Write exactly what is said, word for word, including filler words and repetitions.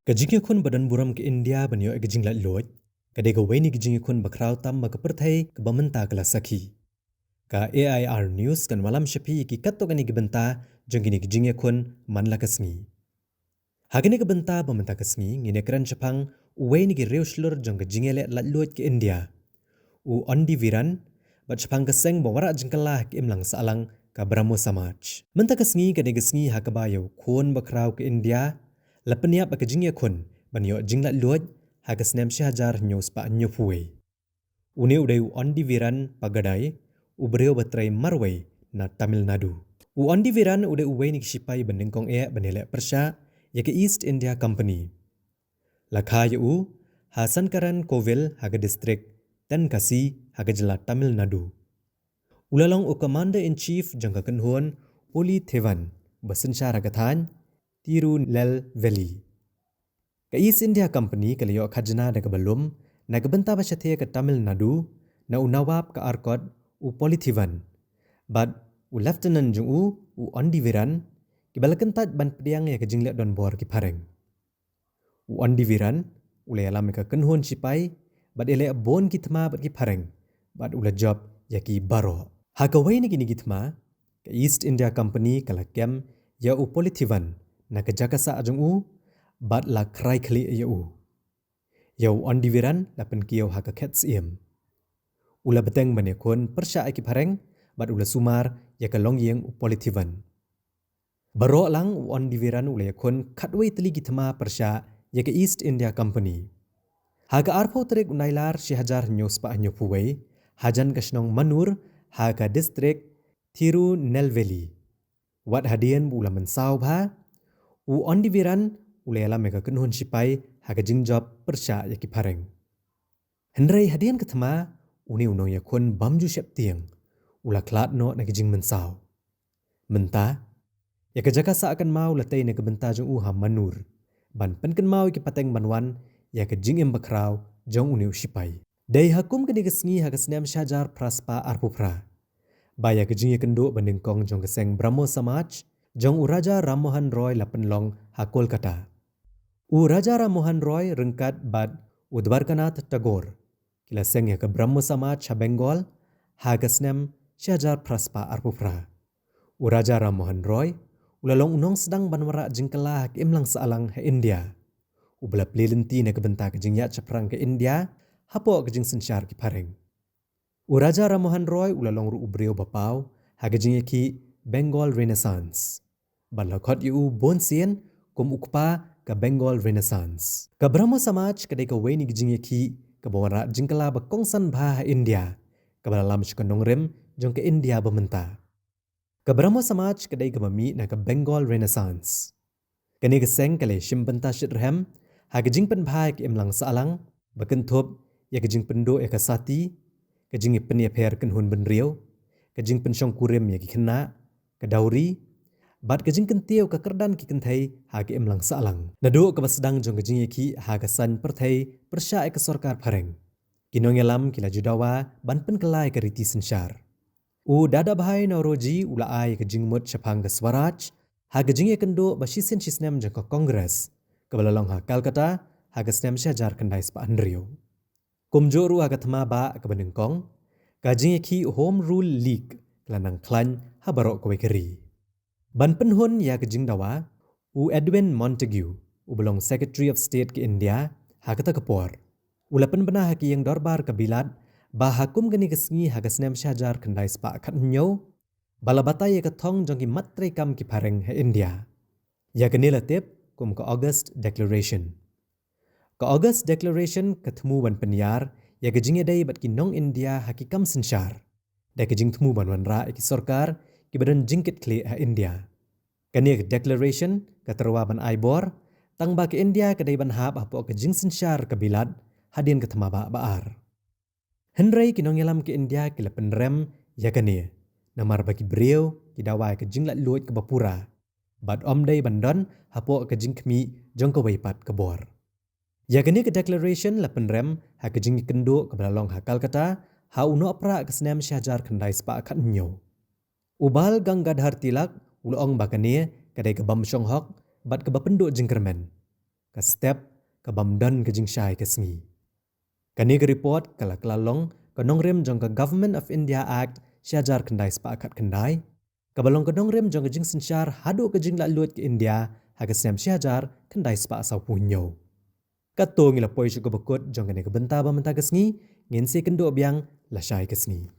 Ka jingïakhun ba don burom ka India ban ïoh ïa ka jinglaitluid ka dei kawei na ki jingïakhun bakhraw tam ba ka pyrthei kaba mynta ka la sakhi. Ka A I R News kan wallam sha phi ïa ki katto katne ki bynta jong kine ki jingïakhun man la ka sngi. Ha kane ka bynta ba mynta ka sngi ngin ïakren shaphang uwei na ki riewshlur jong ka jingïaleh laitluid ka India, u Ondi Viran, bad shaphang ka seng ba wanrah jingkylla ha ka imlang sahlang, ka Brahmo Samaj. Mynta ka sngi ka dei ka sngi ha kaba ïa u khun bakhraw ka India la pynïap ïa ka jingïakhun ban ïoh jinglaitluid ha ka snem shi hajar hynñiew spah hynñiewphew wei. Une u dei u Ondi Viran Pagadai, u briew ba trei marwei na Tamil Nadu. U Ondi Viran u dei uwei na ki shipai ba nyngkong eh ban ïaleh pyrshah ïa ka East India Company. La kha ïa u ha Sankaran Kovil ha ka distrik Tenkasi ha ka jylla Tamil Nadu. U la long u Commander in Chief jong ka kynhun Pulithevan ba synshar ha ka thaiñ Tirunelveli. Ka East India Company ka la ïoh khajna da kaba lum na ka bynta ba shathie ka Tamil Nadu na u nawab ka arkot u Pulithevan, bad u lieutenant jong u, u Ondi Viran, kiba la kyntait ban pdiang ïa ka jingleh donbor ki phareng. U Ondi Viran u la ïalam ïa ka kynhun shipai bad ïaleh bun ki thma bad ki phareng, bad u la jop ïa ki baroh. Ha kawei na kine ki thma, ka East India Company ka la kem ïa u Pulithevan na ka jaka sah jong u bad la khrai khlieh ïa u. Ïa u Ondi Viran la pynkiew ha ka khet syiem. U la bteng ban ïakhun pyrshah ïa ki phareng bad u la sumar ïa ka longïing u Pulithevan. Baroh lang u Ondi Viran u la ïakhun khatwei tylli ki thma pyrshah ïa ka East India Company. Ha ka arphew tarik u Nailar shi hajar hynñiew spah hynñiewphew wei, hajan ka shnong Manur ha ka distrik Tirunelveli. Wat hadien ba u la mynsaw bha, u Ondi Viran u la ïalam ïa ka kynhun shipai ha ka jingjop pyrshah ïa ki phareng. Hynrei hadien ka thma, une u nongïakhun bym ju sheptieng u la khlad noh na ka jingmynsaw. Mynta, ïa ka jaka sah kynmaw la tei na ka bynta jong u ha Manur ban pynkynmaw ïa ki pateng ban wan ïa ka jingim bakhraw jong une u shipai. Dei ha kum kane ka sngi ha ka snem shi hajar phra spah arphew phra ba ïa ka jingïakynduh ba nyngkong jong ka seng Brahmo Samaj jong u Raja Ram Mohan Roy la pynlong ha Kolkata. U Raja Ram Mohan Roy ryngkat bad u Dwarkanath Tagore ki la seng ïa ka Brahmo Samaj ha Bengal ha ka snem shi hajar phra spah arphew phra. U Raja Ram Mohan Roy u la long u nongsdang ban wanrah jingkylla ha ka imlang sahlang ha India, uba la plie lynti na ka bynta ka jingïaid shaphrang ka India hapoh ka jingsynshar ki phareng. U Raja Ram Mohan Roy u la long ruh u briew ba paw ha ka jingïakhih Bengal Renaissance, bad la khot ïa u bunsien kum u kpa ka Bengal Renaissance. Ka Brahmo Samaj ka dei kawei na ki jingïakhih kaba wanrah jingkylla ba kongsan bha ha India, kaba la lam sha ka nongrim jong ka India ba mynta. Ka Brahmo Samaj ka dei kaba mih na ka Bengal Renaissance. Kane ka seng ka la shim bynta shitrhem ha ka jingpynbha ïa ka imlang sahlang, ba kynthup ïa ka jingpynduh ïa ka sati, ka jingpynïapher kynhun bynriew, ka jingpynshongkurim ïa ki khynnah, ka dowry, bad ka jingkyntiew ka kyrdan ki kynthei ha ka imlang sahlang. Naduh kaba sdang jong ka jingïakhih ha ka saiñ pyrthei pyrshah ïa ka sorkar phareng, ki nongïalam ki la ju dawa ban pynkylla ïa ka riti synshar. U Dadabhai Naoroji u la ai ka jingmut shaphang ka Swaraj ha ka jingïakynduh ba shisien shisnem jong ka Congress, kaba la long ha Calcutta ha ka snem shi hajar khyndai spah hynriew. Kumjuh ruh ha ka thma bah kaba nyngkong, ka jingïakhih Home Rule League ka la nang khlaiñ ha baroh kawei ka ri. Ban pynhun ïa ka jingdawa, u Edwin Montagu, uba long Secretary of State ka India ha kata ka por, u la pynbna ha ka ïing dorbar ka Bilat ba ha kum kane ka sngi ha ka snem shi hajar khyndai spah khathynñiew, ba la batai ïa ka thong jong ki mat treikam ki phareng ha India. Ïa kane la tip kum ka August Declaration. Ka August Declaration ka thmu ban pynïar ïa ka jingïadei bad ki nong India ha ki kam synshar, da ka jingthmu ban wanrah ïa ki sorkar kiba don jingkitkhlieh ha India. Kane ka Declaration ka tyrwa ban ai bor tang ba ka India ka dei ban hap hapoh ka jingsynshar ka Bilat hadien ka thma bah ba ar. Hynrei ki nongïalam ka India ki la pynrem ïa kane, namar ba ki briew ki dawa ïa ka jinglaitluid kaba pura, bad ym dei ban don hapoh ka jingkhmih jong kawei pat ka bor. Ïa kane ka Declaration la pynrem ha ka jingïakynduh kaba la long ha Calcutta ha u Nohprah ka snem shi hajar khyndai spah khathynñiew. U Bal Gangadhar Tilak u la ong ba kane ka dei kaba ym shong hok bad kaba pynduh jingkyrmen. ka step ka bym don ka jingshai ka sngi. Kane ka report ka la kylla long ka nongrim jong ka Government of India Act shihajar khyndai spah khatkhyndai, kaba long ka nongrim jong ka jingsynshar haduh ka jinglaitluid ka India ha ka snem shihajar khyndai spah sawphew hynñiew. Katto ngi la poi sha kaba kut jong kane ka bynta ba mynta ka sngi, ngin sa ïakynduh biang lashai ka sngi.